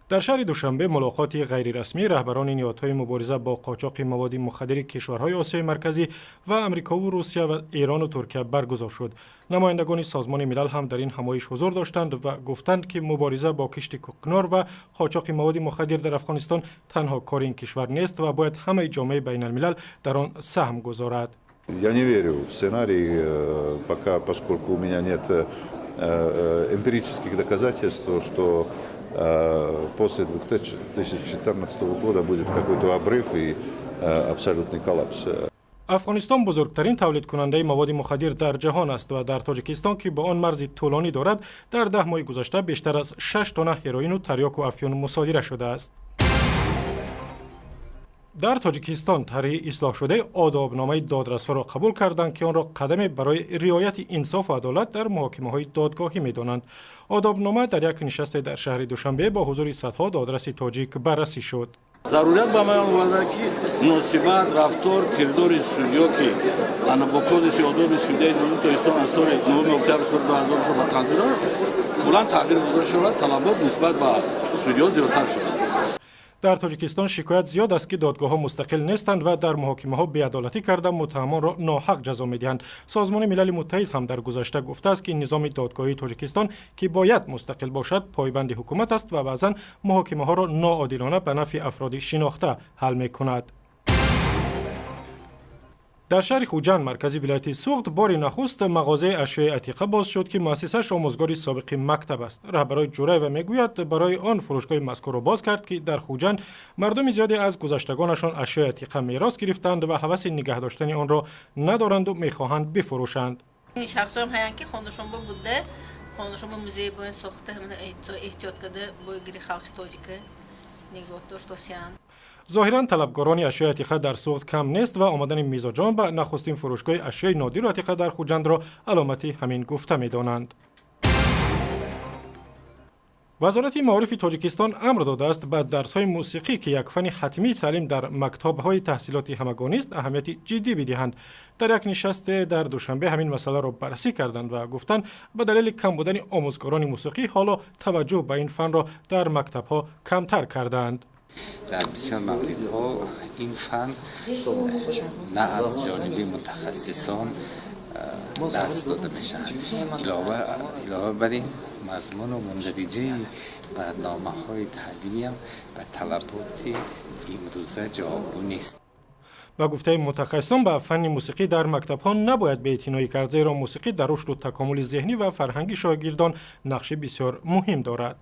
Дар шаҳри Душанбе мулоқоти ғайрирасмии раҳбарони ниҳодҳои мубориза бо қочоқи маводи мухаддири кишварҳои Осиёи Марказӣ ва Амрикову Русия ва Эрону Туркия баргузор шуд. Намояндагони Созмони Милал ҳам дар ин ҳамоиш ҳузур доштанд ва гуфтанд, ки мубориза бо кишти кӯкнор ва қочоқи маводи мухаддир дар Афғонистон танҳо кори ин кишвар нест ва бояд ҳамаи ҷомеаи байналмилал дар он саҳм гузорад. Я не верю в сценарий, пока, поскольку у меня нет эмпирических доказательств, что после 2014 года будет какой-то обрыв и абсолютный коллапс. Афғонистон бузургтарин тавлидкунандаи маводи мухаддир дар ҷаҳон аст ва дар Тоҷикистон, ки бо он марзи тӯлонӣ дорад, дар 10 моҳи гузашта бештар аз 6 тонна ҳероину тарёку афюн мусодира шудааст. Дар Тоҷикистон тарҳи ислоҳшудаи одобномаи додрасҳоро қабул карданд, ки онро қадаме барои риояти инсофу адолат дар муҳокимаҳои додгоҳӣ медонанд. Одобнома дар як нишасте дар шаҳри Душанбе бо ҳузури садҳо додраси тоҷик баррасӣ шуд. Зарурият ба миён оварда, ки муносибат, рафтор, кирдори судьё, ки ана бо Кодекси одоби судьяи Ҷумҳурии Тоҷикистон аз соли 9 октябри соли 2000 ба танзим куллан тағйир дода шавад, талабот нисбат ба судьё зиёдтар шуданд. Дар Тоҷикистон шикоят зиёд аст, ки додгоҳҳо мустақил нестанд ва дар муҳокимаҳо беадолатӣ карда, муттаҳамонро ноҳақ ҷазо медиҳанд. Созмони Милали Муттаҳид ҳам дар гузашта гуфтааст, ки низоми додгоҳии Тоҷикистон, ки бояд мустақил бошад, пойбанди ҳукумат аст ва баъзан муҳокимаҳоро ноодилона ба нафъи афроди шинохта ҳал мекунад. Дар шаҳри Хуҷанд, маркази вилояти Суғд, бори нахуст мағозаи ашёи атиқа боз шуд, ки муассисааш омӯзгори собиқи мактаб аст. Раҳбарои Ҷураева мегӯяд, барои он фурӯшгоҳи мазкурро боз кард, ки дар Хуҷанд мардуми зиёде аз гузаштагонашон ашёи атиқа мерос гирифтанд ва ҳаваси нигаҳ доштани онро надоранду мехоҳанд бифурӯшанд. Шахсоам ҳаянд, ки хонашон буда, хонашон музей боин сохта, эҳтиёт карда, боигири халқи тоҷика нигоҳ доштосиянд. Зоҳиран, талабгорони ашёи атиқа дар Суғд кам нест ва омадани мизоҷон ба нахустин фурӯшгоҳи ашёи нодиру атиқа дар Хуҷандро аломати ҳамин гуфта медонанд. Вазорати маорифи Тоҷикистон амр додааст, ба дарсҳои мусиқӣ, ки як фани ҳатмии таълим дар мактабҳои таҳсилоти ҳамагонист, аҳамияти ҷиддӣ бидиҳанд. Дар як нишасте дар Душанбе ҳамин масъаларо баррасӣ карданд ва гуфтанд, ба далели кам будани омӯзгорони мусиқӣ ҳоло таваҷҷӯҳ ба ин фанро дар мактабҳо камтар кардаанд. Дар бисёр мавридҳо ин фан на аз ҷониби мутахассисон дарс дода мешавад. Илова бар ин, мазмуну мундариҷаи барномаҳои таълимиам ба талаботи имрӯза ҷавобгӯ нест. Ба гуфтаи мутахассисон, ба фанни мусиқӣ дар мактабҳо набояд беэътиноӣ кард, зеро мусиқӣ дар рушду такомули зеҳнӣ ва фарҳанги шогирдон нақши бисёр муҳим дорад.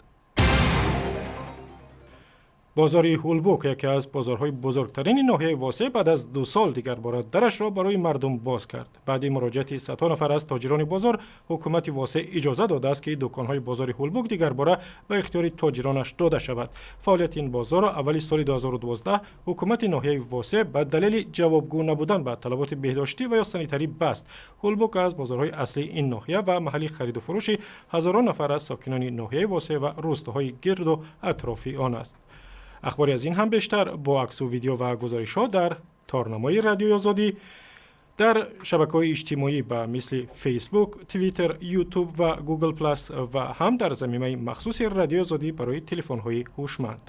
Бозори Ҳулбук, яке аз бозорҳои бузургтарини ноҳияи Восеъ, баъд аз 2 сол дигарбора дарашро барои мардум боз кард. Баъди муроҷиати садҳо нафар аз тоҷирони бозор, ҳукумати Восеъ иҷоза додааст, ки дуконҳои бозори Ҳулбук дигарбора ба ихтиёри тоҷиронаш дода шавад. Фаъолияти ин бозорро аввали соли 2012 ҳукумати ноҳияи Восеъ ба далели ҷавобгӯ набудан ба талаботи беҳдоштӣ ва ё санитарӣ баст. Ҳулбук аз бозорҳои аслии ин ноҳия ва маҳалли хариду фурӯши ҳазорон нафар аз сокинони ноҳияи Восеъ ва рӯстаҳои гирду атрофи он аст. Ахбори аз ин ҳам бештар бо аксу видео ва гузоришҳо дар торнамои Радиои Озодӣ дар шабакаҳои иҷтимоӣ ба мисли Фейсбук, Твиттер, Ютуб ва Гугл Плюс ва ҳам дар замимаи махсуси Радиои Озодӣ барои телефонҳои ҳушманд.